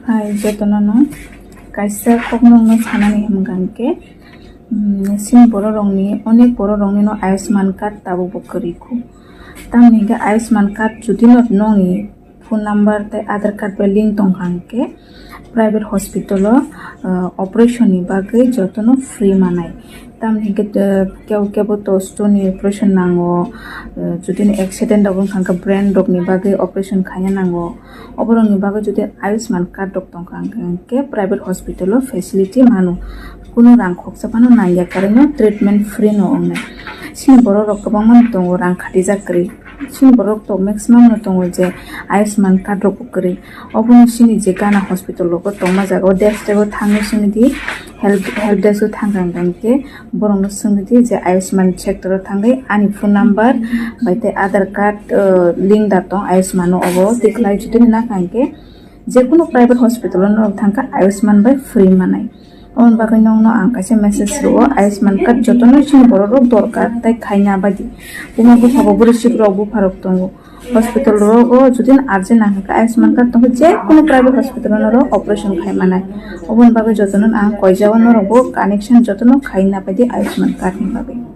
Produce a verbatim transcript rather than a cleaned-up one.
Hai jotono no kaisa kok nokno sanani hwnkha hwnkhe, mm, chini borok rokni, onek borok rokni no Ayushman card tabuk bo kwrwi kho. Tamni hwnkhe Ayushman card jodi no nokni phone number tei Aadhaar card bai link tongkha hwnkhe private hospital o, uh, operation ni bagwi jotono free manai. Tamni hwnkhe, uh, kebo kebo to stone ni operation nango, uh, jodi no accident rok wngkha hwnkhe brain rok ni bagwi operation khaina nango. Oborokni bagwi jodi Ayushman card rok tongkha hwnkhe private hospital o facility mano. Kunu rang khoksa phano nangya, karwi no treatment free no wngnai. Chini borok rok kwbangma tongo rang khatijak kwrwi. Chini borok to maximum no tongo je Ayushman card rok kwrwi. Obono chini je Gana hospital rogo tongma jaga o desk tebo thangwi simi di help, help desk o thang kang kang khe borokno swngwi di je Ayushman sector o thangwi ani phone number bai tei Aadhaar card, uh, link da tong Ayushman o obo tikhlai jotoni nakha hwnkhe jekunu private hospital o norok thangkha Ayushman bai free manai. Oboni bagwi nokno ang kaisa message rwo, Ayushman card jotono chini borok rok dorkar tei khaina baidi. Buma bupha bo bwrwi sik rok bupha rok tongo. Hospital rogo jodi urgent nangkha Ayushman card tongkha jekunu private hospital o norok operation khai manai. Oboni bagwi jotono ang koijao norok bo connection jotono khaina baidi Ayushman card ni bagwi.